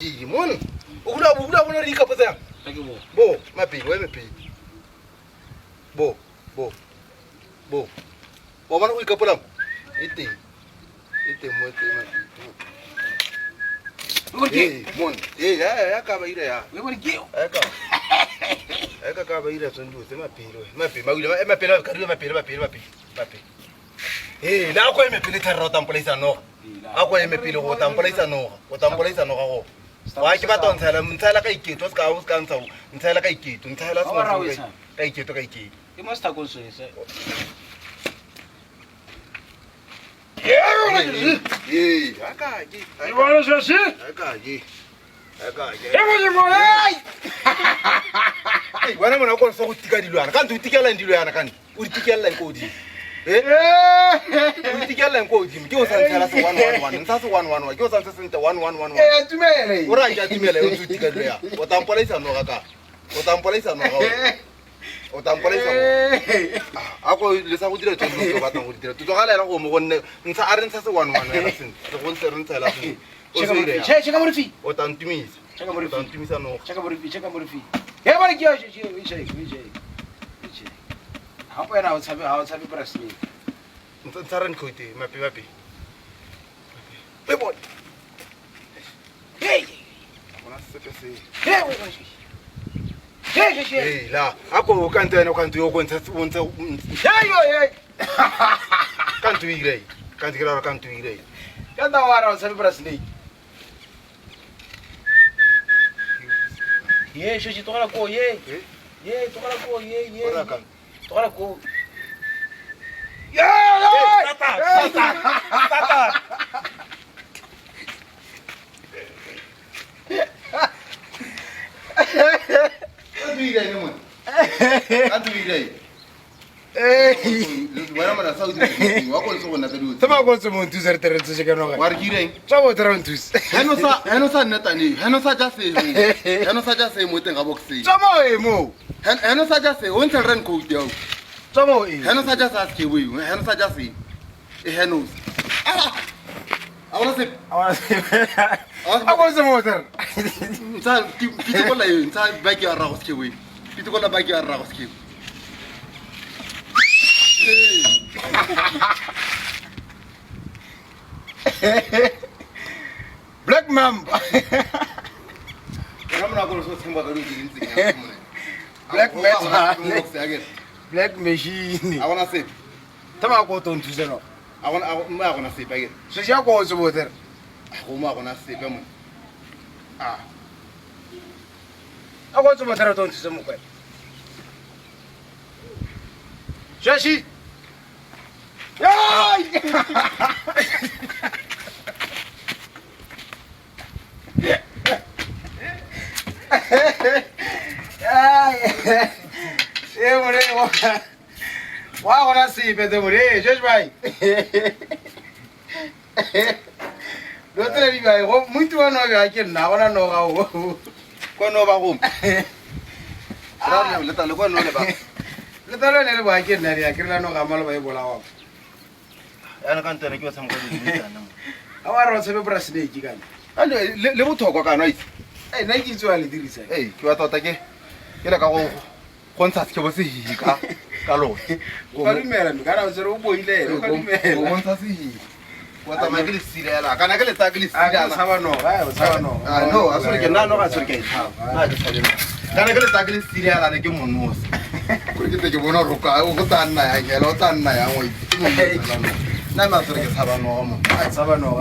Mona o kula o kula bona re ikapotsa yang? Bo mapele o eme pele. Bo bo bo. Wa bona go ikapola mo? E teng. E teng mo e teng mapele. Ee, mona. Ee, ya ya ka ba ira ya. Ya ka. Ya ka ka ba ira tsone dilo tse mapele. Mapele, mapele, mapele, ka dilo mapele, mapele, mapele. Mapele. Ee, le a ko eme pele tlharra o tampolaisa noga. A ko eme pele go tampolaisa noga. O tampolaisa noga go. Wa ke batla ntshela ntshela ka iketlo, o ska o ska ntsha ntshela ka iketlo, ntshela sengwe ka iketlo ka iketlo. Ke mo sethakong se se. Ee, a ka ke. E bona se se? A ka ke. A ka ke. E bona mo hey. Ei, wena mona o kgona go tika dilwana. Ka ntse o tikelang dilwana ka ntse. O di tikelela ko godimo. Eh? O di tikelela ko godimo. Ke o sa ntshela se 111. Ntsha se 111. Ke o sa ntshe sentle 1111. Eh, tumele. O ra ke a tumela o ntse o tika dilo ya. O tampolaisa noga ka. O tampolaisa noga. O tampolaisa noga. A ko le sa go dira tsone tse o batlang go di dira. Tlogela ela go mo gonne ntsha a re ntsha se 11 ela sentle. Se go ntse re ntsha ela sentle. O se ire ya. Che, che ka morifi. O tantumisa. Che ka morifi. O tantumisa noga. Che ka morifi, che ka morifi. He bona ke yo che che che che. Che. Ha o wena o tshabe ha o tshabe Brazil. Ntsha re nkhote mape mape. E bone. Hey. Bona sepe se. Hey, we bona. Hey, hey, hey. Hey la, a ko ka ntse wena ka ntse yo go ntsha o ntse Hey yo hey. ka ntse o ire. Ka ntse ke ra ka ntse o ire. Ka nna wa ra o tshabe Brazil. Ye, she tlogela ko ye. Ye, tlogela ko ye ye. Ora ka. Tlogela ko. Tata, tata, tata. Ka ntse o ire ene mona. Ka ntse o ire. Wena mona sa o dira eng? Wa kgone se go nna ka dilo tse. Tsamaya ko tse mo nthusa re tere tse ke noga. Wa re ke ireng? Tswa bo tere nthusa. Heno sa heno sa nna tane. Heno sa ja se. Heno sa ja se mo teng ga box. Tswa mo e mo. Heno sa ja se o ntsha rain coat ya. Tswa mo e. Heno sa ja sa se ke bo. Heno sa ja se. E heno. Ah! A bona se. A ko tse mo tere. Ntsha pitikola e ntsha baki ya rago se ke bo. Pitikola baki ya rago se ke. Black Mamba. Wena mona go so tshemba ka dilo tse dintsi ya mona. Black metal. Box ya ke. Black machine. A bona sepe. Tsamaya ko to nthusa no. A bona a mo a gona sepe ke. Se ja ko tse bo tere. A go mo a gona sepe mona. Ah. A ko tse bo tere to nthusa mo kwena. Shashi. Ay! Ay! Eh, more wa gona sepe tse more, Josh bai. Lo tsela di bai, go muntu wa no ga ke nna gona no ga o. Kwa no ba go. Ra le le kwa no le ba. Le talo ne le ba ke nna ya ke re no ga malo ba e bolawa. Yana ka ntena ke ba tshameka le ditsana mo. A wa re tshabe Brazil ke kana. A le le bothokwa kana itse. Eh nna ke itse wa le dirisa. Ee, ke batla tota ke ke le ka go go ntsha sekebo se hihi ka ka lone. O ka dumela mme kana o tsere o boile o ka Go dumela. ntsha se hihi. Wa tsamaya ke le silela. Kana ke le tsaya ke le A silela. ke tshaba noga, o tshaba noga. Ah no, a sore ke nna no ga sore ke a itshaba. Nna ke tshabe. Kana ke le tsaya ke le silela ne ke monosa. Gore ke tle ke bona gore o ka o tla nna yang hela o tla nna yang wa itse. Ke monosa la no. Nna me a sore ke tshaba noga mo. A tshaba noga.